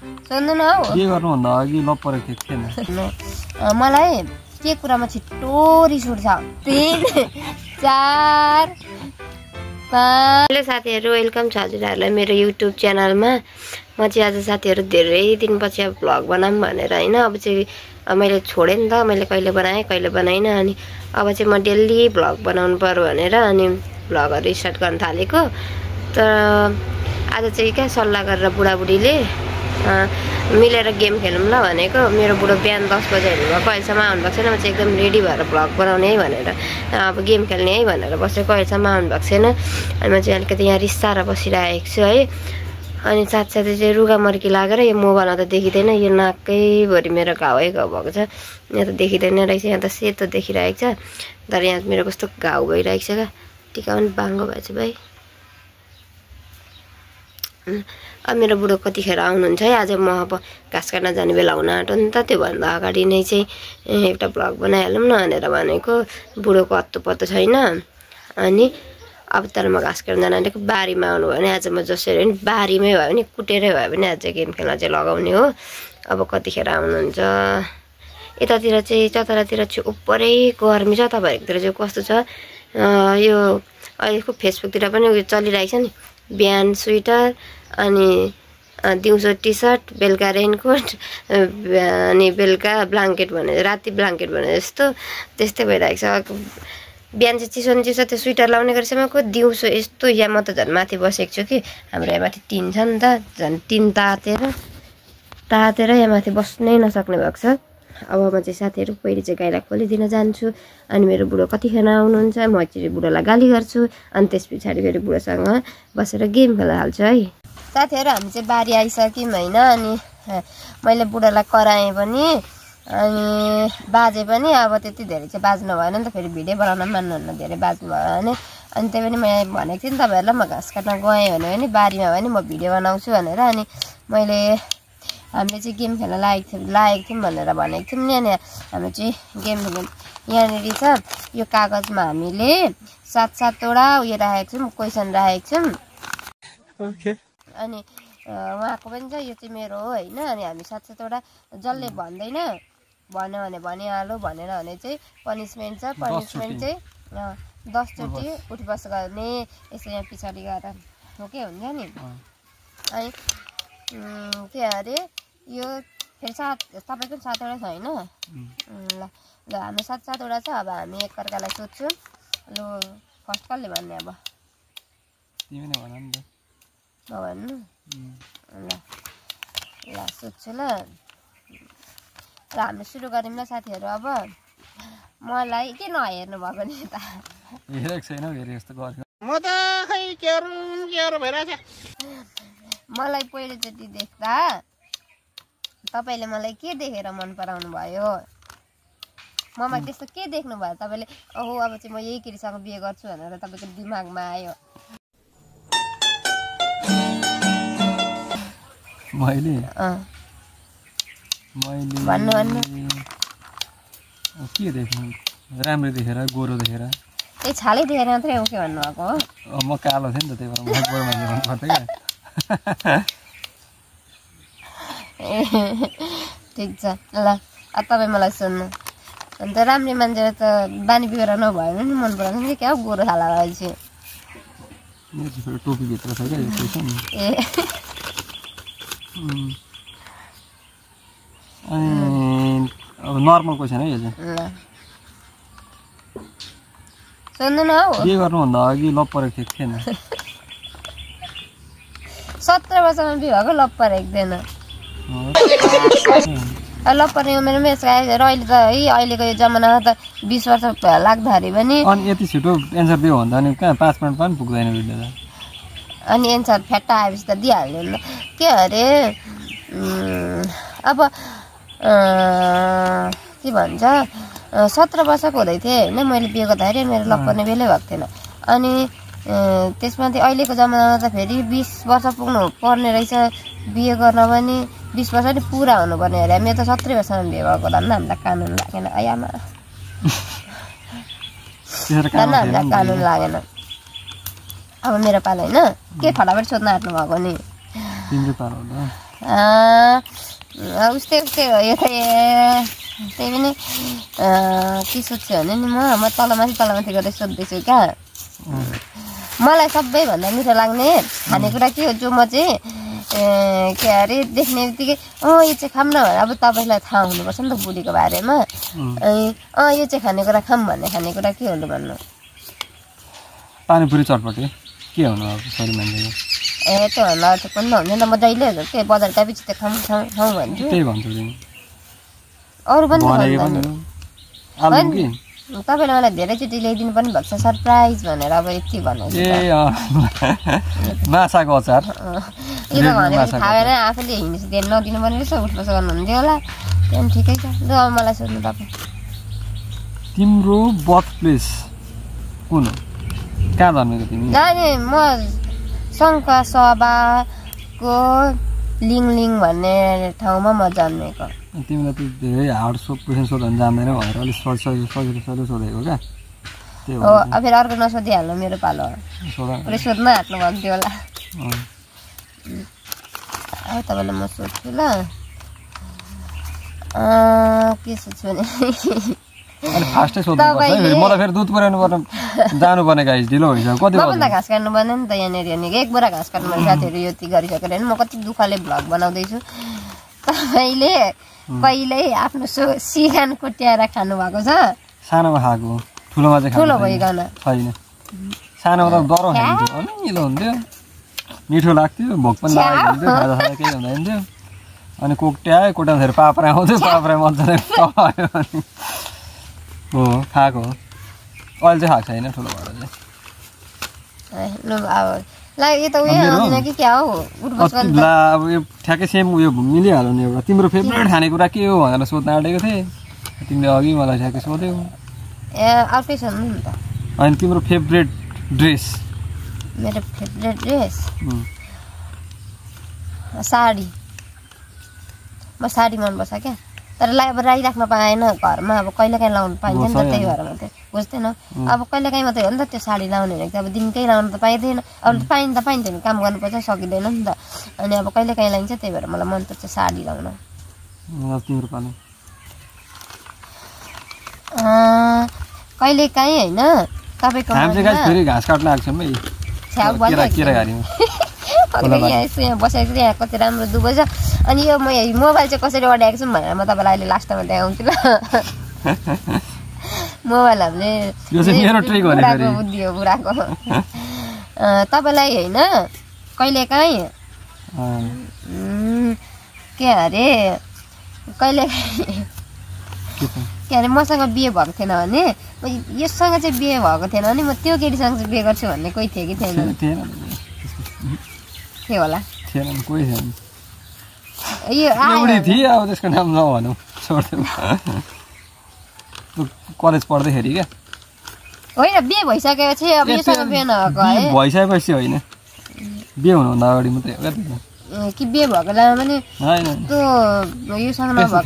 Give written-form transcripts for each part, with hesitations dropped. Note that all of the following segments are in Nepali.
सुन्नु न हौ के गर्नु भन्दा अघि लप्पर थिएन मलाई के कुरामा छिट्टो रिस उठ्छ 3 4 5 हेलो साथीहरु वेलकम छ हजुरहरुलाई मेरो युट्युब च्यानलमा म चाहिँ आज साथीहरु धेरै दिनपछि अब भ्लग बनाऊँ भनेर हैन अब चाहिँ मैले छोडे नि त मैले कहिले बनाए कहिले बनाइन अनि अब चाहिँ म डेली भ्लग बनाउनु पर्यो भनेर अनि भ्लगहरु स्टार्ट गर्न थालेको तर आज चाहिँ के सल्लाह गरेर बुढाबुढीले मिलेर गेम खेलौँ ल भनेको मेरो बुढो बिहान 10 बजे हिँड्नुभएको अहिलेसम्म आउनुभएको छैन म चाहिँ एकदम रेडी भएर भ्लग बनाउने है भनेर अब गेम खेल्ने है भनेर बसेको अहिलेसम्म आउनुभएको छैन अनि म चाहिँ अलिकति यहाँ रिसाएर बसिरहेको छु है अनि साथसाथै चाहिँ रुगा मर्की लागेर यो मोबाइलमा त देखिँदैन यो नाकैभरि मेरो घाउ भएको छ यहाँ त देखिँदैन रहेछ यहाँ त सेतो देखिरहेको छ तर यहाँ मेरो कस्तो घाउ भइरहेको छ क्या टिका पनि बाङ्गो भएछ भाइ अब मेरो बुढो कतिखेर आउनुहुन्छ है आज म अब घाँस काट्न जाने बेला हुन आँट्यो नि त त्योभन्दा अगाडि नै चाहिँ एउटा भ्लग बनाइहालौँ न भनेर भनेको बुढोको हत्तो पत्तो छैन अनि अब तर म घाँस काट्न जान आँटेको बारीमा आउनु भयो भने आज म जसरी पनि बारीमै भयो भने कुटेरै भयो भने आज गेम खेल्न चाहिँ लगाउने हो अब कतिखेर आउनुहुन्छ यतातिर चाहिँ चतरातिर चाहिँ उपरै गर्मी छ तपाईँहरूकोतिर चाहिँ कस्तो छ यो अहिलेको फेसबुकतिर पनि उयो चलिरहेको छ नि बिहान स्वेटर अनि दिउँसो टी सर्ट बेलुका रेनकोट अनि बेलुका ब्ल्याङ्केट भने राति ब्ल्याङ्केट भने जस्तो त्यस्तै भइरहेको छ बिहान चाहिँ चिसो न चिसो त्यो स्वेटर लाउने गरेसम्मको दिउँसो यस्तो यहाँ म त झन् माथि बसेको छु कि हाम्रो यहाँ माथि टिन छ नि त झन् टिन तातेर यहाँ माथि बस्नै नसक्ने भएको छ अब म चाहिँ साथीहरू पहिले चाहिँ गाईलाई खोलिदिन जान्छु अनि मेरो बुढो कतिखेर आउनुहुन्छ म एकचोटि बुढोलाई गाली गर्छु अनि त्यस पछाडि फेरि बुढोसँग बसेर गेम खेल्न हाल्छु है साथीहरू हामी चाहिँ बारी आइसक्यौँ होइन अनि मैले बुढोलाई कराएँ पनि अनि बाजे पनि अब त्यति धेरै चाहिँ बाज्नु भएन नि त फेरि भिडियो बनाउन मान्नुहुन्न धेरै बाज्नु भयो भने अनि त्यही पनि मैले भनेको थिएँ नि तपाईँहरूलाई म घाँस काट्न गएँ भने पनि बारीमा भने म भिडियो बनाउँछु भनेर अनि मैले हामीले चाहिँ गेम खेल्न लागेको थियौँ भनेर भनेको थियौँ नि अनि हामी चाहिँ गेम खेल्यौँ यहाँनिर छ यो कागजमा हामीले 7-7वटा उयो राखेको छौँ क्वेसन राखेको छौँ अनि उहाँको पनि छ यो चाहिँ मेरो हो होइन अनि हामी 7-7वटा जसले भन्दैन भन्यो भने भनिहाल्यो भनेर भने चाहिँ पनिसमेन्ट छ पनिसमेन्ट चाहिँ 10 चोटि उठी बस गर्ने यसो यहाँ पछाडि गएर हो के हुन्छ नि अनि के अरे यो फेरि तपाईँको 7वटा छ होइन ल ल हाम्रो 7-7वटा छ अब हामी एकअर्कालाई सोध्छौँ लु फर्स्ट कसले भन्ने अब भन्नु ल ल सोध्छु ल र हामी सुरु गरौँ ल साथीहरू अब मलाई के नहेर्नु भएको नि त हेरेको छैन फेरि यस्तो गर्छ म त खै केरो भइरहेछ मलाई पहिलोचोटि देख्दा तपाईँले मलाई के देखेर मन पराउनु भयो ममा त्यस्तो के देख्नु भयो तपाईँले ओहो अब चाहिँ म यही केटीसँग बिहे गर्छु भनेर तपाईँको दिमागमा आयो मैले भन्नु के देख्नु राम्रो देखेर गोरो देखेर ए छालै देखेर मात्रै हो के भन्नुभएको हो म कालो थिएँ नि त त्यही भएर मलाई गोरो मान्छे मन पर्थ्यो क्या ठिक छ ल अब तपाईँ मलाई सुन्नु अन्त राम्री मान्छेलाई त बानी बिगरा नभयो भने मन पराउँछ नि क्या गोरो छाला रहेछ टोपीभित्र छ क्या ए अब नर्मल क्वेसन है यो चाहिँ सुन्नु न हौ के गर्नुभन्दा अघि लप्पर थिएन 17 वर्षमा बिहे भएको लप्पर हेक्दैन लप्पर उमेरमा यसो आयो अहिले त है अहिलेको यो जमानामा त 20 वर्ष लाग्दाखेरि पनि अनि यति छिटो एन्सर दियो भन्दा नि कहाँ 5 मिनट पनि पुग्दैन भिडियो त अनि एन्सर फ्याट्टा आएपछि त दिइहाल्यो नि के अरे अब के भन्छ 17 वर्षको हुँदै थिएँ होइन मैले बिहे गर्दाखेरि मेरो लक पर्ने बेलै भएको थिएन अनि त्यसमा चाहिँ अहिलेको जमानामा त फेरि 20 वर्ष पुग्नु पर्ने रहेछ बिहे गर्न पनि 20 वर्ष नि पुरा हुनुपर्ने अरे मेरो त 17 वर्षमा बिहे भएको धन्न हामीलाई कानुन लागेन आयामा धन्न हामीलाई कानुन लागेन अब मेरो पालो होइन के फटाफट सोध्न आँट्नु भएको नि उस्तै उस्तै हो यो त त्यही पनि के सोध्छु भने नि म तलमाथि गर्दै सोध्दैछु क्या मलाई सबैभन्दा मिठो लाग्ने खानेकुरा के हो जो म चाहिँ के अरे देख्ने बित्तिकै यो चाहिँ खाऊँ न अब तपाईँलाई थाहा हुनुपर्छ नि त बुढीको बारेमा यो चाहिँ खानेकुरा खाऊँ भन्ने खानेकुरा के हो भन्नु पानीपुरी चटपटी के हुनु अब सरी मान्छेको त्यो भन्दा त्यो पनि हुँदैन म जहिले के बजार गएपछि त्यो खाऊँ भन्छु त्यही भन्छु तिमी अरू पनि आलु कि तपाईँले मलाई धेरैचोटि ल्याइदिनु पनि भएको छ सरप्राइज भनेर अब यति भनेको माछाको अचार यो त भनेपछि थाहा भएन आफूले हिँड्नु धेरै नदिनु पर्ने रहेछ उठ्बस गर्नुहुन्थ्यो होला त्यहाँदेखि ठिकै छ ल अब मलाई सोध्नु तपाईँ तिम्रो बर्थ प्लेस कुन हो कहाँ जन्मेको तिमी जाने म शङ्का सभाको लिङलिङ भन्ने ठाउँमा म जन्मेको तिमीलाई त धेरै हार्ड क्वेसन सोध्नु जान्दैन भनेर अलिक सजिलो सोधेको क्या त्यही हो अब फेरि अर्को नसोधिहाल्नु मेरो पालो पुरै सोध्न हाट्नु भएको थियो होला अब तपाईँलाई म सोध्छु ल के सोध्छु भने अनि फास्टै सोध्नुपर्छ है मलाई फेरि दुध पुर्याउनु पर्ने जानुपर्ने गाइस ढिलो भइसक्यो कति बजे घाँस काट्नु पर्ने नि त यहाँनिर एक बोरा घाँस काट्नु पर्ने साथीहरू यति गरिसकेर होइन म कति दुःखले भ्लग बनाउँदैछु तपाईँले कहिल्यै आफ्नो सिगान कोट्याएर खानु भएको छ सानोमा खाएको ठुलोमा चाहिँ ठुलो भइकन छैन सानोमा त डरो खाइन्थ्यो अमिलो हुन्थ्यो मिठो लाग्थ्यो भोक पनि लागेको खाजा खाजा केही हुँदैन थियो अनि कोट्यायो कोट्याउँदाखेरि पापरा आउँथ्यो पापरा मजाले पकायो अनि हो खाएको अहिले चाहिँ खाएको छैन ठुलो भएर चाहिँ ल अब यो त उयो आउँदैन कि क्या हो अब यो ठ्याक्कै सेम उयो मिलिहाल्यो नि एउटा तिम्रो फेभरेट खानेकुरा के हो भनेर सोध्न आँटेको थिएँ तिमीले अघि मलाई ठ्याक्कै सोध्यौ अर्कै सोध्नु नि त होइन तिम्रो फेभरेट ड्रेस मेरो फेभरेट ड्रेस साडी म साडी मनपर्छ क्या तर अब लगाइराख्न पाएन घरमा अब कहिलेकाहीँ लाउनु पाइन्छ नि त त्यही भएर मात्रै बुझ्दैन अब कहिलेकाहीँ मात्रै हो नि त त्यो साडी लाउने भनेको अब दिनकै लाउनु त पाइँदैन अब पाइन्छ नि काम गर्नुपर्छ सकिँदैन नि त अनि अब कहिलेकाहीँ लाइन्छ त्यही भएर मलाई मनपर्छ साडी लाउन कहिलेकाहीँ होइन तपाईँको घाँस काट्न आएको यहाँ बसेको यहाँ कति राम्रो दुबो छ अनि यो मोबाइल चाहिँ कसरी अड्याएको छु भनेर म तपाईँलाई अहिले लास्टमा देखाउँछु ल मोबाइल हामीले बुद्धि हो बुढाको तपाईँलाई होइन कहिलेकाहीँ के अरे के अरे मसँग बिहे भएको थिएन भने यससँग चाहिँ बिहे भएको थिएन भने म त्यो केटीसँग चाहिँ बिहे गर्छु भन्ने कोही थियो कि थिएन थियो होला कोही थिएन यो थिए अब त्यसको नाम नभनौँ छोड्थ्यौँ कलेज पढ्दैखेरि क्या होइन बिहे भइसकेपछि अब योसँग बिहे नभएको है भइसकेपछि होइन बिहे हुनुभन्दा अगाडि मात्रै हो क्या कि बिहे भएको बेलामा पनि त्यो योसँग नभएको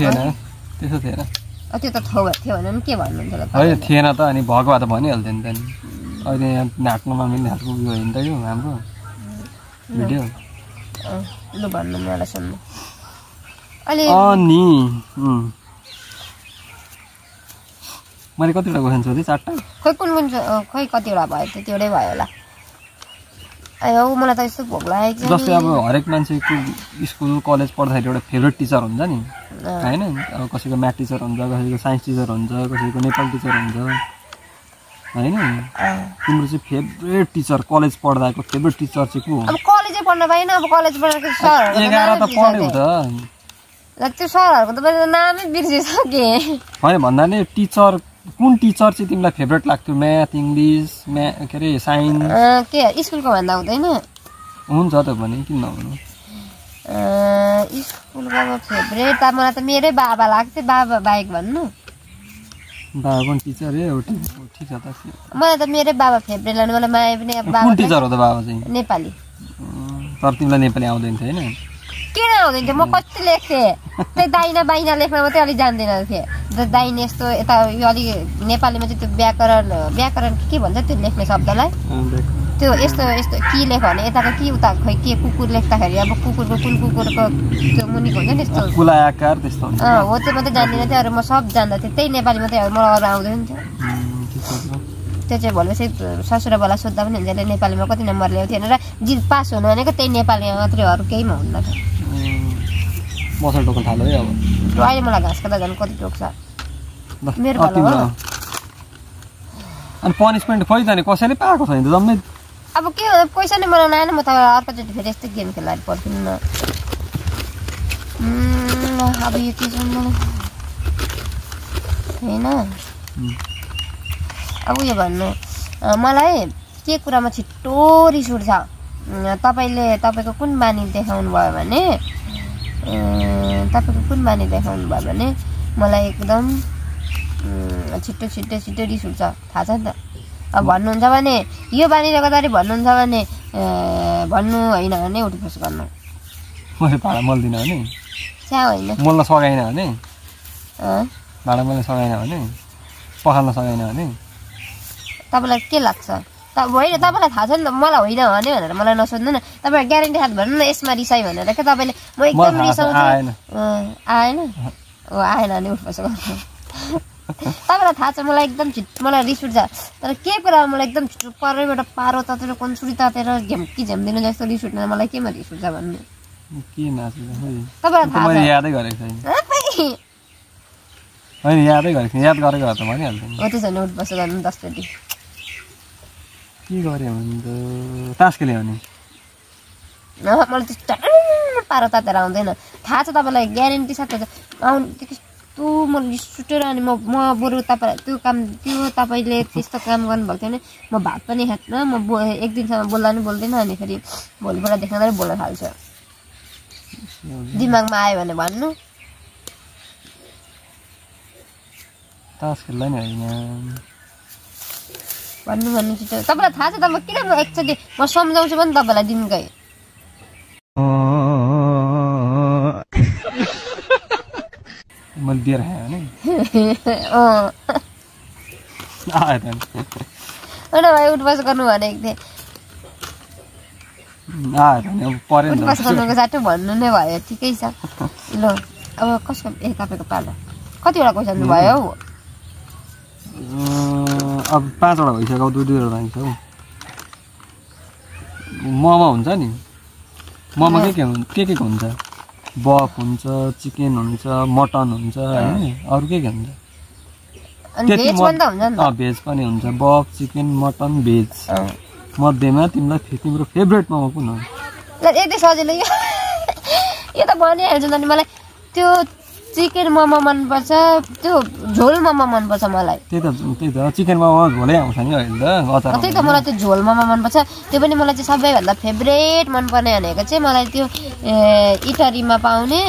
त्यस्तो थिएन त्यो त थियो भने पनि के भन्नुहुन्थ्यो होइन थिएन त अनि भएको भए त भनिहाल्थ्यो नि त नि अहिले यहाँ नाच्नमा मिल्ने खालको उयो होइन त यो हाम्रो भिडियो लु भन्नु मलाई सुन्नु अनि मैले कतिवटा क्वेसन सोधेँ 4टा खोइ कुन खोइ कतिवटा भयो त्यतिवटै भयो होला अयो मलाई त यस्तो भोक लागेको छ जस्तै अब हरेक मान्छेको स्कुल कलेज पढ्दाखेरि एउटा फेभरेट टिचर हुन्छ नि होइन अब कसैको म्याथ टिचर हुन्छ कसैको साइन्स टिचर हुन्छ कसैको नेपाली टिचर हुन्छ होइन तिम्रो चाहिँ फेभरेट टिचर कलेज पढ्दाको फेभरेट टिचर चाहिँ को हो अब कलेजै पढ्न पाएन अब कलेज पढ्दा सरहरु 11 त पढ्यौ त ल त्यो सरहरुको त मैले नामै बिर्सिसके होइन भन्दा नि टिचर कुन टिचर चाहिँ तिमीलाई फेभरेट लाग्थ्यो म्याथ इङ्ग्लिश के अरे साइन्स के स्कुलको भन्दा हुँदैन हुन्छ त भने किन नहुनु स्कुलको फेभरेट त मलाई त मेरै बाबा लाग्थ्यो बाबा बाइक भन्नु बाबा पनि टिचर हो ठिक छ त मलाई त मेरै बाबा फेभरेट लाग्नु मलाई माया पनि अब बाबा कुन टिचर हो त बाबा चाहिँ नेपाली तर तिमीलाई नेपाली आउँदैन थियो हैन किन आउँदैन थियो म कति लेख्थेँ त्यही दाइना बाइना लेख्न मात्रै अलि जान्दैन थिएँ दाइने यस्तो यता यो अलि नेपालीमा चाहिँ त्यो व्याकरण के भन्छ त्यो लेख्ने शब्दलाई त्यो यस्तो यस्तो के लेख भने यताको के उता खै के कुकुर लेख्दाखेरि अब कुकुरको कुन कुकुरको त्यो मुनिको हुन्छ नि त्यस्तो कुला आकार त्यस्तो हुन्छ हो त्यो मात्रै जान्दिनँ थियो अरू म सब जान्दा थिएँ त्यही नेपाली मात्रै अब मलाई अरू आउँदैन थियो त्यो चाहिँ भनेपछि ससुराबाला सोद्धा पनि हुन्छ नेपालीमा कति नम्बर ल्याउँथ्यो भनेर पास हुनु भनेको त्यही नेपालीमा मात्रै अरू केहीमा हुन्न थियो मसल टोक्न थाल्यो है अब अहिले मलाई घाँस काट्दा झन् कति टोक्छ मेरो भलो हो अनि पनिसमेन्ट खोइ जाने कसैले पाएको छैन जम्मै अब के हो पैसा नै मलाई आएन म त अर्कोचोटि फेरि यस्तै गेम खेलाएर पर्खिनु न अब यो के छ होइन अब उयो भन्नु मलाई के कुरामा छिट्टो रिस उठ्छ तपाईँको कुन बानी देखाउनु भयो भने मलाई एकदम छिट्टो रिस उठ्छ थाहा छ नि त अब भन्नुहुन्छ भने यो बानीले गर्दाखेरि भन्नुहुन्छ भने भन्नु होइन भने उठिफस गर्नु मैले भाडा मल्दिनँ भने स्या होइन मल्न सघाइन भने भाडा मल्न सघाइन भने पखाल्न सघाइन भने तपाईँलाई के लाग्छ होइन तपाईँलाई थाहा छ नि त मलाई होइन भने भनेर मलाई नसोध्नु न तपाईँलाई ग्यारेन्टी साथ भन्नु न यसमा रिसाइ भनेर क्या तपाईँले म एकदम रिसाउँछु आएन हो आएन भने उठ्छ गर्नु तपाईँलाई थाहा छ मलाई एकदम मलाई रिस उठ्छ तर के कुरा मलाई एकदम छिटो परैबाट पारो तातेर कन्सुरी तातेर झ्याम्दिनु जस्तो रिस उठ्न मलाई केमा रिस उठ्छ भन्नु तपाईँलाई थाहा यादै गरेको छैन होइन यादै गरेको छैन याद गरेको त भनिहाल्थेँ हो त्यसो भने उठ्छ गर्नु 10 चोटि के गऱ्यो भने त तास खेल्यो भने मलाई त्यस्तो पारो तातेर आउँदैन थाहा छ तपाईँलाई ग्यारेन्टी साथ आउनु त्यस्तो म रिस उठेर अनि म बरु तपाईँलाई त्यो तपाईँले त्यस्तो काम गर्नुभएको थियो भने म भात पनि खान्न म एक दिनसम्म बोल्दा पनि बोल्दैन अनि फेरि भोलिपल्ट देखाउँदै बोल्न थाल्छ दिमागमा आयो भने भन्नु तास खेल्दा नि होइन भन्नु छिटो तपाईँलाई थाहा छ तपाईँ किन म एकचोटि म सम्झाउँछु पनि तपाईँलाई दिनकै मैले दिएर खाएँ भने होइन भाइ उठबस गर्नु भनेको थिएँ उठबस गर्नुको साटो भन्नु नै भयो ठिकै छ ल अब कसको तपाईँको पालो कतिवटा क्वेसन भयो हौ अब 5 वटा भइसक्यो 2-2 वटा हुन्छ हौ मोमो हुन्छ नि मोमो के हुन्छ बफ हुन्छ चिकन हुन्छ मटन हुन्छ हैन अरु के हुन्छ भेज पनि हुन्छ बफ चिकन मटन भेज मध्येमा तिमीलाई तिम्रो फेभरेट मोमो कुन हो ल यति सजिलो यो त भनिहाल्छु नि मलाई त्यो चिकन मोमो मन पर्छ त्यो झोल मोमो मन पर्छ मलाई त्यही त चिकन मोमो झोलै आउँछ नि अहिले त अचार त्यही त मलाई त्यो झोल मोमो मन पर्छ त्यो पनि मलाई चाहिँ सबैभन्दा फेभरेट मन पर्ने भनेको चाहिँ मलाई त्यो इटरीमा पाउने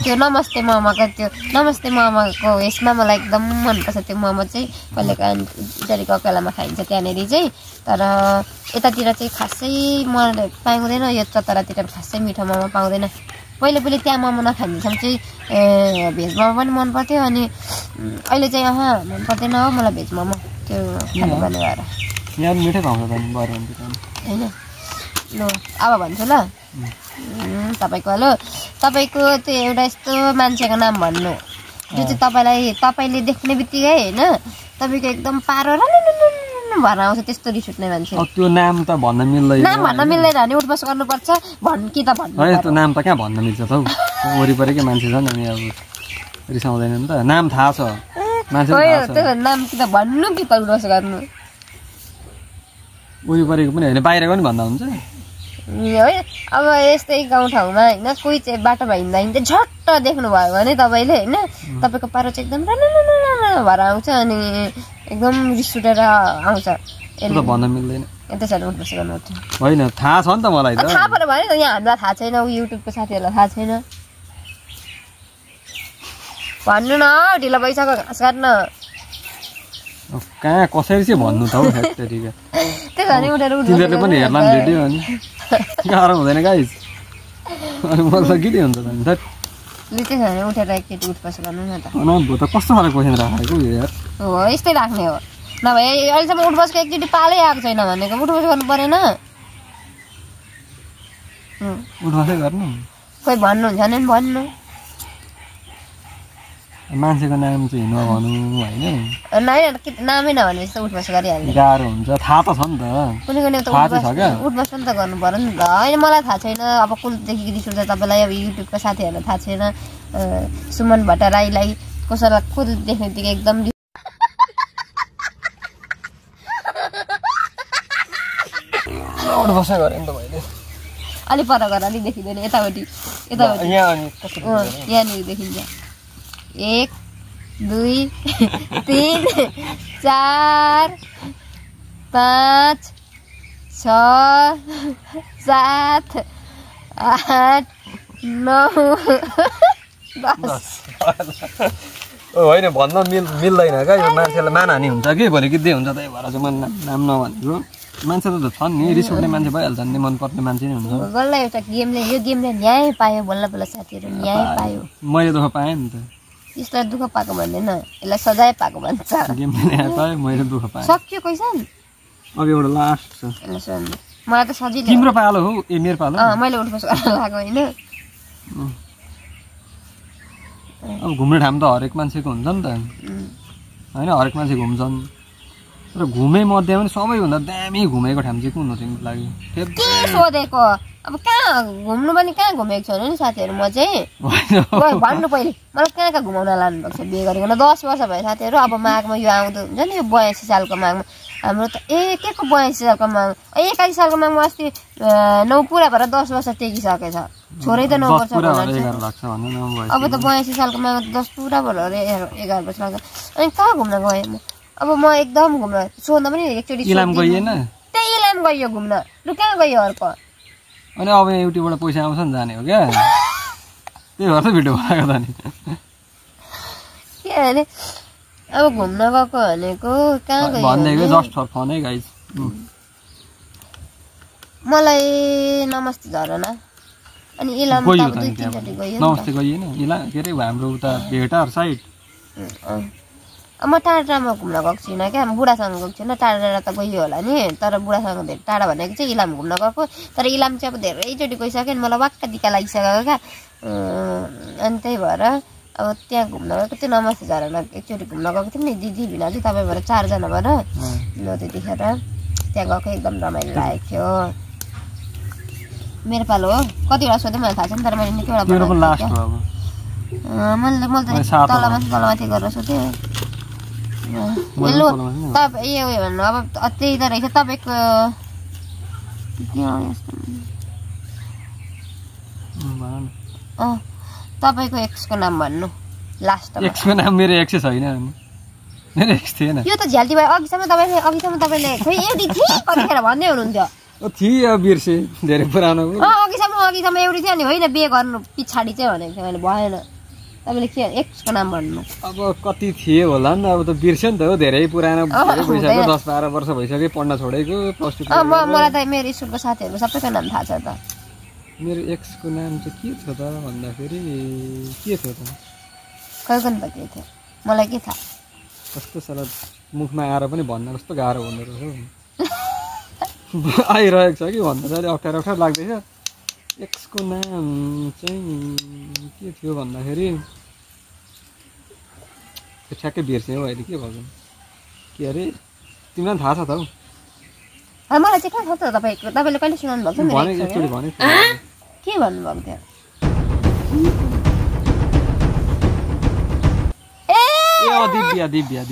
त्यो नमस्ते मोमोको यसमा मलाई एकदम मन पर्छ त्यो मोमो चाहिँ कहिलेकाहीँ इटरीको अकेलामा खाइन्छ त्यहाँनेरि चाहिँ तर यतातिर चाहिँ खासै मलाई पाउँदैन यो चतरातिर खासै मिठो मोमो पाउँदैन पहिले त्यहाँ मोमो नखाइदिन्छौँ चाहिँ भेज मोमो पनि मन पर्थ्यो अनि अहिले चाहिँ मन पर्दैन हो मलाई भेज मोमो त्यो खानु पर्ने भएर यहाँ मिठै पाउँछ हैन ल अब भन्छु ल तपाईँको त्यो एउटा यस्तो मान्छेको नाम भन्नु जो चाहिँ तपाईँले देख्ने बित्तिकै होइन तपाईँको एकदम पारो भएर आउँछ त्यस्तो रिस उठ्ने मान्छे त्यो नाम त भन्न मिल्दैन भने उठबस गर्नुपर्छ कि त भन्नु त्यो नाम त कहाँ भन्न मिल्छ त हौ वरिपरिकै मान्छे छन् अनि अब रिसाउँदैन नि त नाम थाहा छ मान्छे त्यो नाम कि त भन्नु कि त उठबस गर्नु वरिपरिको पनि होइन बाहिरको पनि भन्दा हुन्छ है अब यस्तै गाउँठाउँमा होइन कोही चाहिँ बाटोमा हिँड्दा झट्ट देख्नुभयो भने तपाईँले होइन तपाईँको पारो चाहिँ एकदम भएर आउँछ अनि एकदम रिस उठेर आउँछ भन्न मिल्दैन त्यसरी उठबस गर्नु होइन थाहा छ नि त मलाई थाहा पऱ्यो भने त यहाँ हामीलाई थाहा छैन युट्युबको साथीहरूलाई थाहा छैन भन्नु न ढिलो भइसक्यो घाँस काट्न कहाँ कसरी चाहिँ भन्नु त हौ फ्याक्ट्रीका त्यसरी उठेर तिनीहरूले पनि हेर्ला नि भेट्यो अनि गाह्रो हुँदैन गाइस अनि मलाई त के हुन्छ त त्यसरी उठेर एकचोटि उठबस गर्नु न त त कस्तो खालको क्वेसन राखेको यार हो यस्तै राख्ने हो नभए अहिलेसम्म उठबसको एकचोटि पालै आएको छैन भनेको उठबस गर्नु परेन उठबसै गर्नु कोही भन्नुहुन्छ भने भन्नु मान्छेको नाम चाहिँ नभनु होइन नामै नभनेपछि त उठबस गरिहाल्ने गाह्रो हुन्छ थाहा त छ नि त कुनै कुनै त उठबस पनि त गर्नु पर्यो नि त होइन मलाई थाहा छैन अब कुलदेखि रिस उठ्दा तपाईँलाई अब युट्युबको साथीहरूलाई थाहा छैन सुमन भट्टराईलाई कसैलाई कुल देख्ने बित्तिकै एकदम उठबसै गरेँ नि त मैले अलि पर गएर अलिक देखिँदैन यतापट्टि यहाँनिर देखिन्छ 1 2 3 4 5 6 7 8 9 10 होइन भन्न मिल्दैन क्या यो मान्छेलाई मानहानि हुन्छ कि भोलि कि हुन्छ त्यही भएर चाहिँ मैले नाम नभनेको मान्छे त छन् नि रिस उठ्ने मान्छे भइहाल्छ नि मनपर्ने मान्छे नै हुन्छ बल्ल एउटा यो गेमले न्याय पायो बल्ल बल्ल साथीहरू न्याय पायो मैले दुःख पाएँ नि त यसलाई दुःख पाएको भन्दैन यसलाई सजाय पाएको भन्छ गेमले न्याय पायो मैले दुःख पाएँ सक्यो क्वेसन अब एउटा लास्ट छ मलाई त सजिलो तिम्रो पालो हो ए मेरो पालो मैले उठबस गर्न लाग्यो होइन अब घुम्ने ठाउँ त हरेक मान्छेको हुन्छ नि त होइन हरेक मान्छे घुम्छन् तर घुमे मध्ये पनि सबैभन्दा दामी घुमेको ठाउँ चाहिँ कुन हो तिम्रो लागि के सोधेको अब कहाँ घुम्नु पनि कहाँ घुमेको छु नि साथीहरू म चाहिँ भन्नु पहिले मलाई कहाँ कहाँ घुमाउन लानुभएको छ बिहे गरेको 10 वर्ष भयो साथीहरू अब माघमा यो आउँदो हुन्छ नि यो 82 सालको माघमा हाम्रो त के को 82 सालको माघ 81 सालको माघमा अस्ति 9 पुरा भएर 10 वर्ष टेकिसकेछ छोरै त 9 वर्ष अब त 82 सालको माघमा 10 पुरा भएर 11 वर्ष लाग्छ अनि कहाँ घुम्न गएँ म अब म एकदम घुम्न सोध्न पनि एकचोटि इलाम गइएन त्यही इलाम गयो घुम्न लु कहाँ गयो अर्को अनि अब युट्युबबाट पैसा आउँछ नि जाने हो क्या त्यही भएर त भिडियो बनाएको त नि के भने अब घुम्न गएको भनेको कहाँ गयो भनेको जस्ट फर फन है गाइस मलाई नमस्ते झरना अनि इलाम त 2-3 चोटि गयो नमस्ते गइएन इलाम के रे हाम्रो उता भेटार साइड म टाढामा घुम्न गएको छुइनँ क्या बुढासँग गएको छुइनँ टाढा त गयो होला नि तर बुढासँग धेरै टाढा भनेको चाहिँ इलाम घुम्न गएको तर इलाम चाहिँ अब धेरैचोटि गइसक्यो नि मलाई वाक्क दिक्क लागिसक्यो क्या अनि त्यही भएर अब त्यहाँ घुम्न गएको त्यो नमस्ते झरना एकचोटि घुम्न गएको थियौँ नि दिदी भिनाजु तपाईँ भएर 4 जना भएर ल त्यतिखेर त्यहाँ गएको एकदम रमाइलो लागेको थियो मेरो पालो हो कतिवटा सोधेँ मलाई थाहा छैन तर मैले निकैवटा मैले त तलमाथि गरेर सोधेँ लु तपाईँ यो भन्नु अब त्यही त रहेछ तपाईँको तपाईँको एक्सको नाम भन्नु लास्ट एक्सको नाम मेरो एक्सै छैन मेरो एक्स थिएन यो त झ्याल्टी भयो अघिसम्म तपाईँले खोइ एउटी थिए कतिखेर भन्दै हुनुहुन्थ्यो थिए बिर्से धेरै पुरानो अघिसम्म एउटी थियो नि होइन बिहे गर्नु पछाडि चाहिँ भनेको थियो मैले भएन तपाईँले के एक्सको नाम भन्नु अब कति थिए होला नि अब त बिर्स्यो नि त हो धेरै पुरानो भइसक्यो 10-12 वर्ष भइसक्यो पढ्न छोडेको +2 मलाई त मेरो स्कुलको साथीहरूको सबैको नाम थाहा छ त मेरो एक्सको नाम चाहिँ के थियो त भन्दाखेरि के थियो त कहिले त के थियो मलाई के थाहा कस्तो साला मुखमा आएर पनि भन्न कस्तो गाह्रो हुँदो रहेछ आइरहेको छ कि भन्दा चाहिँ अप्ठ्यारो लाग्दैछ एक्सको नाम चाहिँ के थियो भन्दाखेरि ठ्याक्कै बिर्सेँ हौ अहिले के भएको के अरे तिमीलाई थाहा छ त हौ मलाई चाहिँ कहाँ थाहा छ तपाईँले कहिले सुनाउनु भएको थियो के भन्नुभएको थियो दिव्या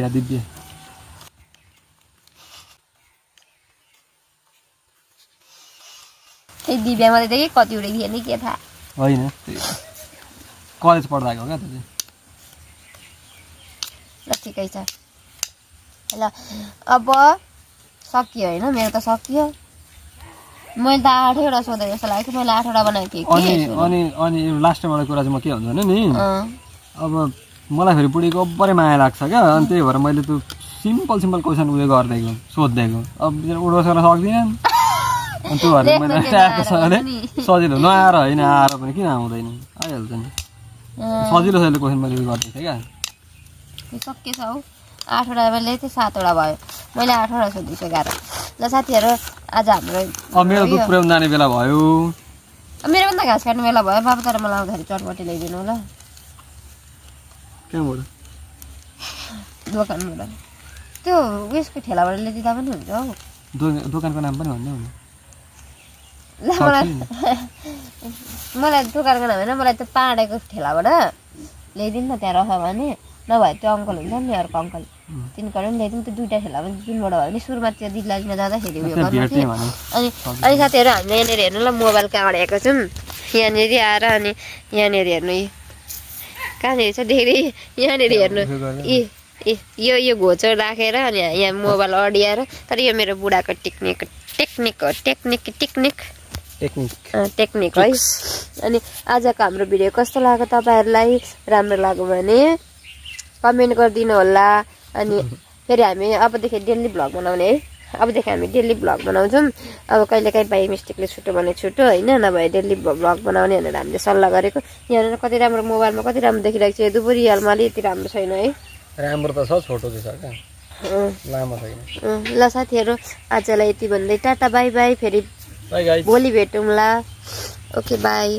दिव्या मात्रै त कति उडेको थियो नि के थाहा होइन कलेज पढ्दा हो क्या त ल ठिकै छ ल अब सकियो होइन मेरो त सकियो मैले त 8वटा सोधेँ जस्तो लाग्यो मैले 8वटा बनाएको थिएँ अनि लास्ट टाइमबाट कुरा चाहिँ म के हुन्छ भने नि अब मलाई फेरि बुढीको अब्बरै माया लाग्छ क्या अनि त्यही भएर मैले त्यो सिम्पल क्वेसन उयो गरिदिएको सोधिदिएको अब उडोस गर्न सक्दिनँ अनि त्यो भएर मैले ट्याक्कसँगले सजिलो नआएर होइन आएर पनि किन आउँदैन आइहाल्छ नि सजिलो क्वेसन मैले उयो गरिदिएको थिएँ क्या सकिएछ हौ 8वटा मैले चाहिँ 7वटा भयो मैले 8वटा सोधिसकेँ 11 ल साथीहरू आज हाम्रो मेरो दुध पुर्याउन जाने बेला भयो मेरो पनि त घाँस काट्ने बेला भयो बाबा तर मलाई आउँदाखेरि चटपटी ल्याइदिनु होला कहाँबाट दोकानबाट त्यो उयसको ठेलाबाट ल्याइदिँदा पनि हुन्छ हौ दोकानको नाम पनि भन्दै हुनु ल मलाई दोकानको नाम होइन मलाई त्यो पाँडेको ठेलाबाट ल्याइदिनु न त्यहाँ रह भने नभए त्यो अङ्कल हुन्छ नि अर्को अङ्कल तिनीहरू पनि ल्याइदिउँ त्यो 2टा ठेला पनि जुनबाट भयो भने सुरुमा त्यो दिदीलालीमा जाँदाखेरि उयो गर्नु थियो अनि साथीहरू हामीले यहाँनिर हेर्नु ल मोबाइल कहाँबाट आएको छौँ यहाँनिर आएर अनि यहाँनिर हेर्नु कहाँनिर छ धेरै यहाँनिर हेर्नु यो घोचो राखेर अनि यहाँ मोबाइल अडियाएर तर यो मेरो बुढाको टेक्निक है अनि आजको हाम्रो भिडियो कस्तो लाग्यो तपाईँहरूलाई राम्रो लाग्यो भने कमेन्ट गरिदिनु होला अनि फेरि हामी अबदेखि डेली भ्लग बनाउने है अबदेखि हामी डेली भ्लग बनाउँछौँ अब कहिलेकाहीँ बाई मिस्टेकले छुट्यो भने छुट्यो होइन नभए डेली भ्लग बनाउने भनेर हामीले सल्लाह गरेको यहाँनिर कति राम्रो मोबाइलमा कति राम्रो देखिरहेको छ दुबुरी रियलमा अलिकति राम्रो छैन है राम्रो त छ छोटो चाहिँ छ क्या लामो छैन ल साथीहरू आजलाई यति भन्दै टाटा बाई बाई फेरि भोलि भेटौँला ओके बाई